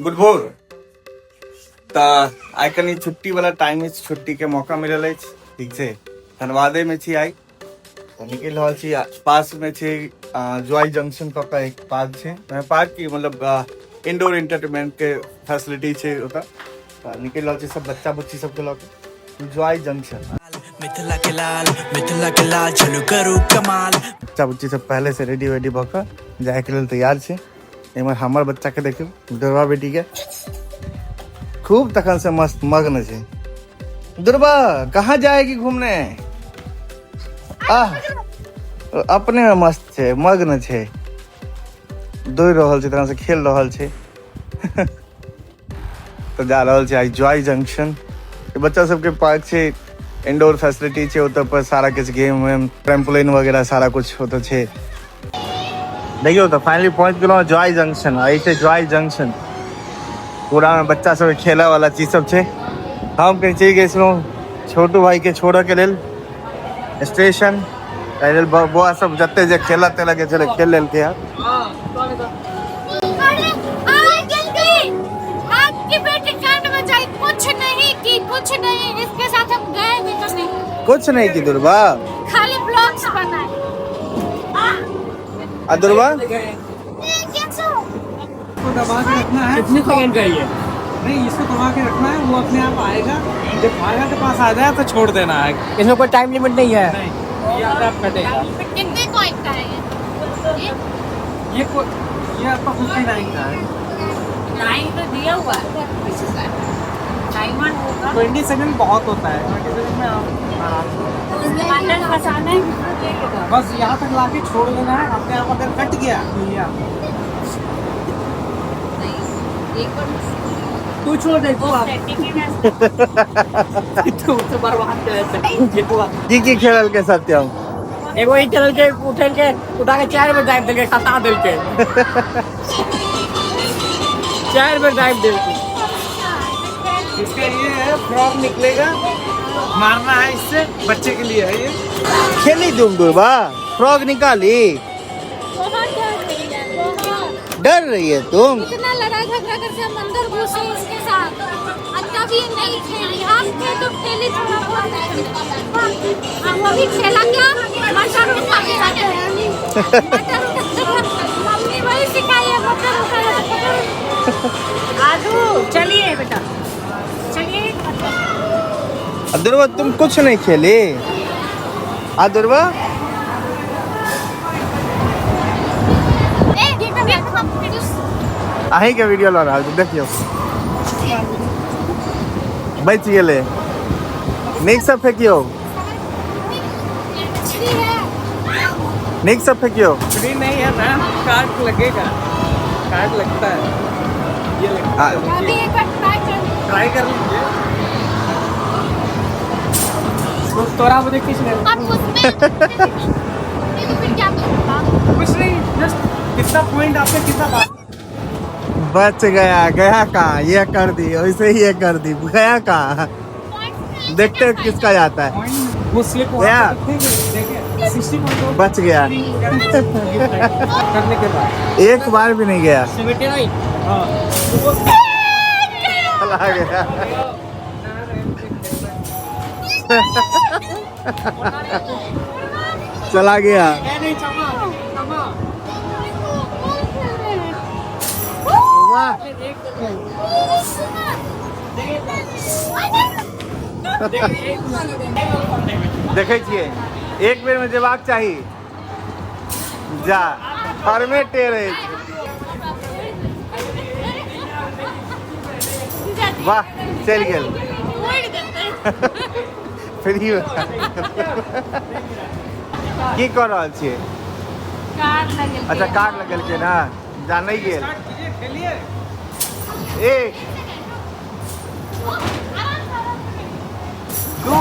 Good भोर। तऽ आइ कनि छुट्टी वाला टाइम अछि, छुट्टी के मौका मिलल अछि, ठीक छै। धनबादे में छी आइ, तऽ निकलि रहल छी। पास में छै ज्वाइ जंक्शन कऽ कऽ एक पार्क छै, पार्क की मतलब इंडोर एंटरटेनमेंट के फैसिलिटी छै ओतऽ। तऽ निकलि रहल छी सब बच्चा बुच्ची सबके लऽ के ज्वाइ जंक्शन। मिथिला के लाल, मिथिला के लाल, चलू करू कमाल। बच्चा बुच्ची सब पहले से रेडी वेडी भऽ कऽ जायके लेल तैयार छै। एम्हर हमर बच्चा के देखियौ, दुर्बा बेटी के खूब तखन से मस्त मग्न छै। दुर्बा कहाँ जाएगी घूमने? आह, अपने में मस्त छै, मग्न छै, दौड़ रहल छै, तखन से खेल रहल छै। तऽ जा रहल छै आइ ज्वाइ जंक्शन। बच्चा सबके पार्क छै, इंडोर फैसिलिटी छै ओतऽ पर, सारा किछु गेम वेम, ट्रैम्पोलिन वगैरह सारा कुछ ओतऽ छै। देखियौ तऽ फाइनली पहुँच गेलहुँ ज्वाइ जंक्शन। आ ई छै ज्वाइ जंक्शन, पूरा में बच्चा सब खेलऽ वाला चीज सब छै। हम कहीं चलि गेल छलहुँ छोटू भाई के छोड़ऽ के लेल स्टेशन, एहि लेल बौआ सब जते जे खेलऽ तेलऽ के छलै खेल लेलकै हँ। अरे आ जल्दी, आपकी बेटी कांड मचाई, कुछ नहीं की, कुछ नहीं, इसके साथ हम गए भी तो नहीं। कुछ नहीं की दुर्बा? खाली ब्लॉग्स बनाए। आ दुर्बा इसको दबा के रखना है। कितने सेकंड का ये? नहीं, इसको दबा के रखना है, वो अपने आप आएगा। जब धागा के पास आ जाए तो छोड़ देना है। इसमें कोई टाइम लिमिट नहीं है? नहीं, ये अपने आप कटेगा। कितने कॉइन का है ये? ये आपका 59 का है। नाइन तो दिया हुआ है, डायमंड होगा। 20 सेकंड बहुत होता है, 20 सेकंड में आप आराम से। अंदर फंसाना है किसको? बस यहाँ तक लाके छोड़ देना है, अपने आप अगर कट गया तो ये आप नहीं, एक बार तू छोड़ दे तू आप सेटिंग तू तो बर्बाद कर दे की की खेलल के सत्यम? एगो ई चलल के उठल के उठा के 4 बेर दाबि देलकै, खसा देलकै, 4 बेर दाबि देलकै। इसका ये है, फ्रॉग निकलेगा, मारना है इससे, बच्चे के लिए है ये। खेली तुम दुर्बा? फ्रॉग निकाली? बहुत डर रही है, बहुत। डर रही है तुम? इतना लड़ाई झगड़ा करके हम अंदर घुसे इसके साथ, और तब ये नहीं खेली। हम थे तो खेली थोड़ा बहुत। हम अभी खेला क्या, मटर उठा के मटर उठा, मम्मी वही सिखाई है, मटर उठा। आदू चलिए बेटा, चलिए। दुर्बा तुम कुछ नहीं खेली? आ दुर्बा, अहीं के वीडियो लऽ रहल छी, देखियौ बचि गेलै। नीकसँ फेकियौ, नीकसँ फेकियौ। फ्री नहीं है मैम, कार्ड लगेगा, कार्ड लगता है, ये लगता है। अभी एक बार ट्राई कर। ट्राई कर लीजिए। तो तोरा मुझे किस ने अब उसमें नहीं तो फिर क्या करूँगा? कुछ नहीं, जस्ट कितना पॉइंट आपने कितना बात बच गया। गया कहाँ? ये कर दी, वैसे ही ये कर दी, गया कहाँ? देखते हैं किसका जाता है। पॉइंट वो स्लिप गया। देखिए 60 पॉइंट बच गया। करने के बाद। एक बार भी नहीं गया। 79। हाँ, तो वो चला गया, चला गया। नहीं, क्षमा क्षमा। वाह। देखै छियै, एक बेर में जेबाक चाही। जा फरमे टेढ़ अछि। वाह, चलि गेल। फ्री की कऽ रहल छियै? कार्ड लगेलकै। अच्छा, कार्ड लगेलकै ने, जा नहि गेल। स्टार्ट कीजिए, खेलिए। एक, दू,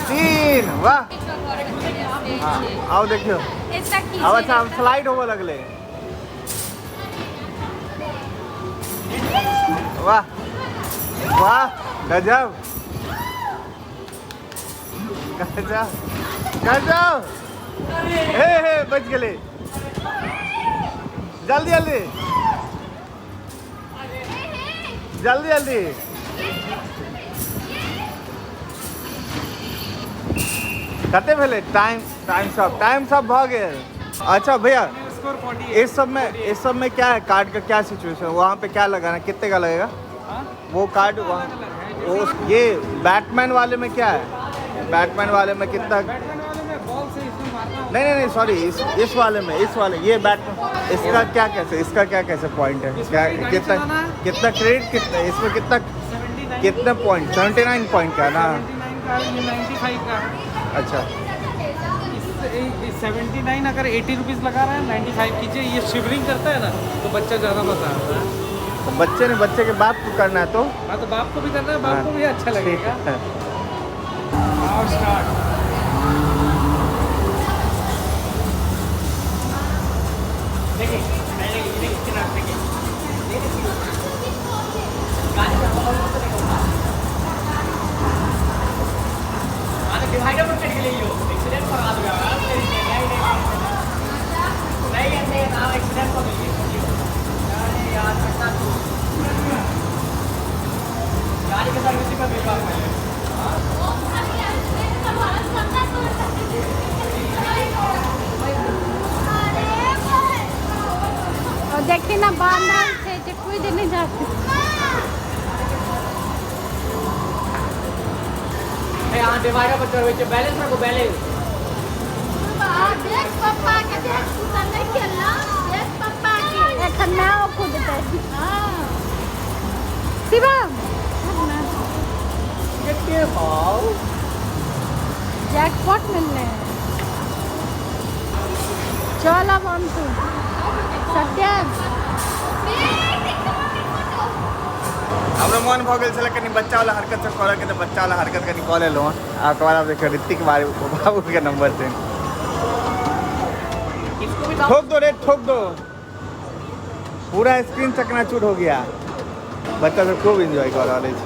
तीन, वाह। हाँ, आउ देखियौ। आब अच्छा, आब स्लाइड होबऽ लगलै। वाह वाह, गजब गजब गजब। हे हे, बच गेलै। जल्दी जल्दी। जल्दी जल्दी। कते भेलै टाइम? टाइम सब, टाइम सब भऽ गेल। अच्छा भैया, स्कोर 48। इस सब में क्या है? कार्ड का क्या सिचुएशन? वहाँ पे क्या लगाना है? कितने का लगेगा वो कार्ड वहाँ? वो ये बैटमैन वाले में क्या है? बैटमैन वाले में कितना? बैटमैन वाले में बॉल से इसमें मारना होता। नहीं नहीं नहीं, सॉरी, इस वाले में, इस वाले, ये बैटमैन, इसका क्या कैसे, इसका क्या कैसे पॉइंट है? इसमें क्या भी गाड़ी कितना चलाना है। कितना क्रेडिट, कितना इसमें, कितना? 79। कितना पॉइंट? 79 पॉइंट का ना? 79 का है, ये 95 का है। अच्छा। इस 79, अगर 80 रुपीज़ लगा रहा है, 95 कीजिए। ये शिवरिंग करता है ना, तो बच्चा ज़्यादा मजा आता है। तो बच्चे ने, बच्चे के बाप को करना है तो? हाँ, तो बाप को भी करना है, बाप को भी अच्छा ठीक लगेगा। है। आओ, स्टार्ट। डिवाइडर पर चढ़ के ले लो, एक्सीडेंट करा दूंगा। नहीं नहीं नहीं नहीं, नहीं, एक्सीडेंट हो गई। अरे यार, कितना गाड़ी के सर्विसिंग पर भेजवा पहले। और देखी ना, बांधल छै जे कूद नहीं जाते। यहाँ डिवाइडर पर चढ़बै छै, बैलेंस रखो, बैलेंस। देख पप्पा के, देख, तू तऽ नहि खेलना, देख पप्पा के। एखन ना ओ कूदतै। हाँ शिवम, कते भाव। जैकपॉट मिलने हैं। चल अब अंतु सत्यम। हमरा मन भऽ गेल छलै कनि बच्चा वाला हरकत सब करऽ के, तऽ बच्चा वाला हरकत कनि कऽ लेलहुँ। आ ओकर बाद आब देखियौ, ऋतिक बाबू बाबू के नंबर छै। इसको भी। ठोक दो रे, ठोक दो। पूरा स्क्रीन चकनाचूर हो गया। बच्चा सब खूब एंजॉय कर रहल अछि।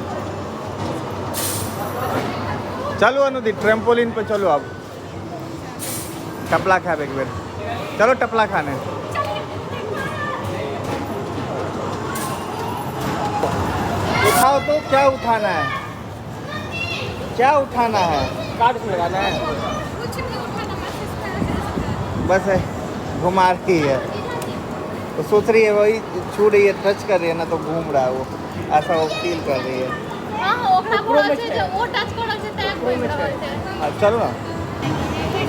चलो अनुदी, ट्रैम्पोलिन पे चलो। अब टपला खाएब एक बेर। चलो टपला खाने। उठाओ तो। क्या उठाना है? क्या उठाना है? कार्ड से लगाना है। कुछ नहीं उठाना, बस इस तरह से। बस है, घुमा रही है। वो सोच रही है, वही छू रही है, टच कर रही है ना, तो घूम रहा है वो, ऐसा वो फील कर रही है। हाँ, ओकरा बोलल छै जे ओ टच करल छै तैं घुमि रहल छै। हाँ, चलो ना।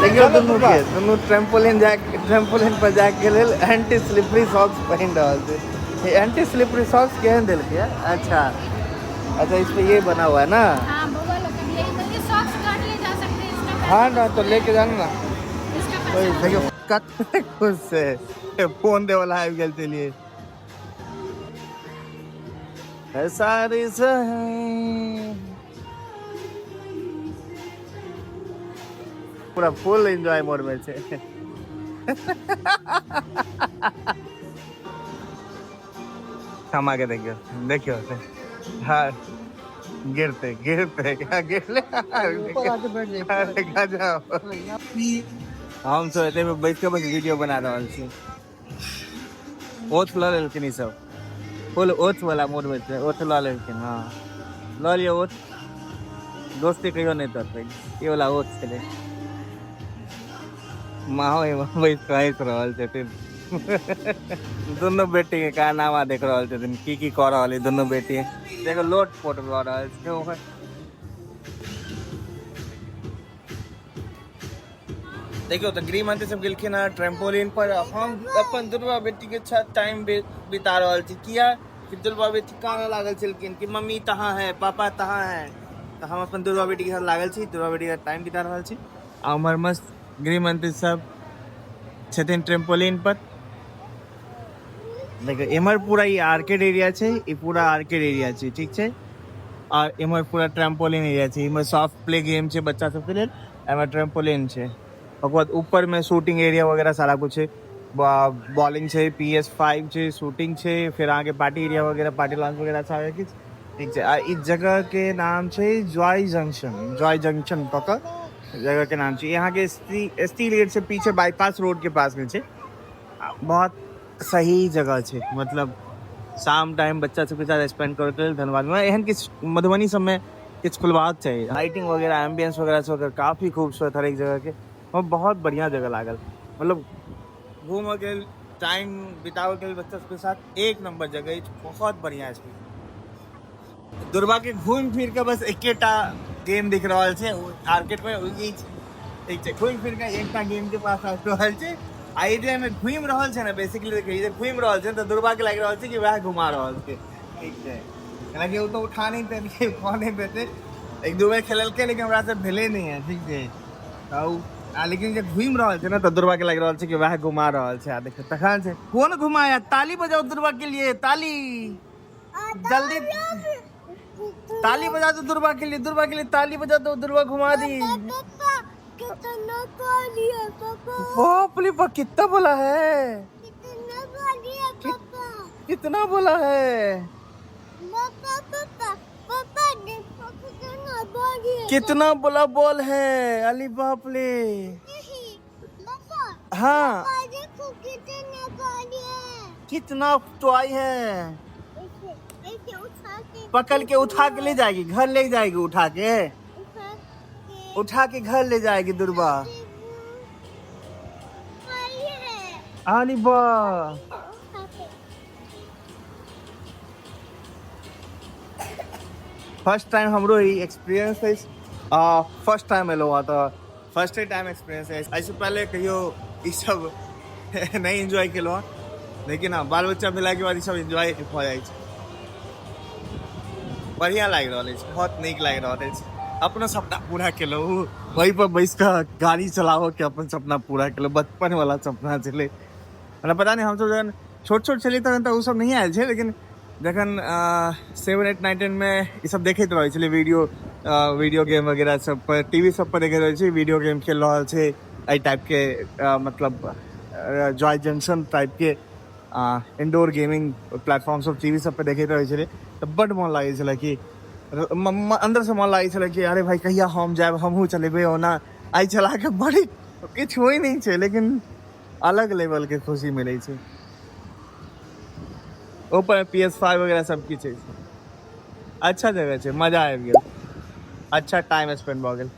देखियौ, दुनू के दुनू ट्रैम्पोलिन जाय, ट्रैम्पोलिन पर जाय के लेल एंटी स्लिपरी सॉक्स पहिन रहल छै। ये एंटी स्लिपरी सॉक्स केहन देलकै है? अच्छा अच्छा, इस पे ये बना हुआ है ना? हाँ बउआ लोग के लिए मतलब सॉक्स गार्ड ले जा सकते हैं इसका। हाँ ना, तो लेके जाना ना। इसका ओए, पैसा। देखियौ कते खुश छै। फोन दे वाला आबि गेल चलिए सारी सही। पूरा फुल एंजॉय मोड में छै। थमा के देखियो, देखियो। हाँ, गिरते गिरते क्या गिरले। अरे गजब। हम सब एते में बैठ के बस वीडियो बना रहल छी। ओथ लऽ लेलखिन ई सब, फुल ओथ वाला मोड में छै। ओथ लऽ लेलखिन। हाँ, लऽ लियौ ओथ, दोस्ती कहियो नहि तोड़तै। ई वाला ओथ छलै। माहो एहिमे बैस कऽ हँसि रहल छथिन। दुनू बेटी के कारनामा देख रहल छथिन, की की कऽ रहल है दुनू बेटी। देखो, लोट पोट भऽ रहल छै ओकर। देखियौ तऽ गृहमंत्री सब गेलखिन हँ ट्रेम्पोलिन पर, हम अपन दुर्गा बेटी के साथ टाइम बिता रहल छी। किया कि दुर्गा बेटी कानऽ लागल छलखिन कि मम्मी तहाँ है, पापा तहाँ है। तऽ हम अपन दुर्गा बेटी के साथ लागल छी, दुर्गा बेटी के साथ टाइम बिता रहल छी। आ उम्हर मस्त गृहमंत्री सब छथिन ट्रेम्पोलिन पर। देखियौ, एम्हर पूरा ई आर्केड एरिया छै। ई पूरा आर्केड एरिया छै, ठीक छै? और एम्हर पूरा ट्रेम्पोलिन एरिया छै। एम्हर सॉफ्ट प्ले गेम छै बच्चा सबके लेल, एम्हर ट्रेम्पोलिन छै। ओकर बाद ऊपर में शूटिंग एरिया वगैरह सारा कुछ छै। बॉलिंग छै, PS5 छै, शूटिंग छै, फिर अहाँके पार्टी एरिया वगैरह, पार्टी लाउंज वगैरह सारा किछु, ठीक छै? आ ई जगह के नाम छै जॉय जंक्शन। जॉय जंक्शन कऽ कऽ जगह के नाम छै। यहाँ के स्टील गेट से पीछे बाईपास रोड के पास में छै। आ बहुत सही जगह छै, मतलब शाम टाइम बच्चा सबके साथ स्पेंड करैके लेल धन्यवाद। एहन किछु मधुबनी सबमे किछु खुलबाक चाही। लाइटिंग वगैरह, एम्बियंस वगैरह सब काफी खूबसूरत हरेक जगहके और बहुत बढ़िया जगह लागल। मतलब घूमऽके लेल, टाइम बिताबऽके लेल बच्चा सबके साथ एक नंबर जगह अछि, बहुत बढ़िया छै। दुर्गा के घूमि फिर के बस एकेटा गेम दिख रहल छै मार्केट में, ई ठीक छै। घूमि फिर के एकटा गेम के पास आबि रहल छै आ ई जे एहिमे घूमि रहल छै ने, बेसिकली देखियौ ई जे घूमि रहल छै तऽ दुर्गा के लागि रहल छै कि वएह घुमा रहल छै, ठीक छै। हालांकि ओ तऽ उठा नहि पेलकै, कऽ नहि पेतै, एक दू बेर खेललकै लेकिन ओकरा से भेलै नहि है, ठीक छै। तऽ ओ आ लेकिन जे घूमि रहल छै ने तऽ दुर्गा के लागि रहल छै कि वएह घुमा रहल छै। आ देखियौ तखन छै कोन घुमाया, ताली बजाओ दुर्गा के लिए, ताली जल्दी ताली बजा दो दुर्गा के लिए, दुर्गा के लिए ताली बजा दो, दुर्गा घुमा दी। कितना बोली है पापा, बाप रे बाप, कितना बोला है, कितना बोली है पापा, कितना बोला है पापा, पापा, पापा देखो कितना बोली है, कितना बोला बॉल है, अली बाप रे। नहीं पापा, हाँ पापा देखो कितना बोली है, कितना टॉय है, ऐसे ऐसे उठा के, पकड़ के उठा के ले जाएगी, घर ले जाएगी, उठा के, उठा के उठा के घर ले जाएगी दुर्गा। बोली है अली बा उठा के। फर्स्ट टाइम हमरो ई एक्सपीरियंस अछि, फर्स्ट टाइम एलहुँ हँ तऽ फर्स्टे टाइम एक्सपीरियंस अछि। एहिसँ पहिले कहियो ई सब नहि एन्जॉय केलहुँ हँ, लेकिन हँ बाल बच्चा भेलाके बाद ई सब एन्जॉय भऽ जाइ छै। बढ़िआँ लागि रहल अछि, बहुत नीक लागि रहल अछि। अपनो सपना पूरा केलहुँ, वही पर बैस कऽ गाड़ी चलाबऽके अपन सपना पूरा केलहुँ, बचपन वाला सपना छलै। हमरा पता नहि, हमसब जखन छोट छोट छलियै तखन तऽ ओसब नहिए आयल छै, लेकिन जखन 7 8 9 10 मे ई सब देखैत रहै छलियै वीडियो, वीडियो गेम वगैरह सब पर, टीवी सब पर देखैत रहै छी वीडियो गेम खेल रहल छै एहि टाइपके, मतलब जॉय जंक्शन टाइपके इंडोर गेमिंग प्लेटफॉर्म सब टीवी सब पर देखैत रहै छलियै तऽ बड्ड मोन लागै छलै कि अन्दरसँ मोन लागै छलै कि अरे भाई कहिया हम जायब, हमहूँ चलेबै। ओना आइ चलाके बड़ी किछु होइ नहि छै, लेकिन अलग लेवलके खुशी मिलै छै। ऊपर PS5 वगैरह सब किछु अछि, अच्छा जगह छै, मजा आबि गेल, अच्छा टाइम स्पेंड भऽ गेल।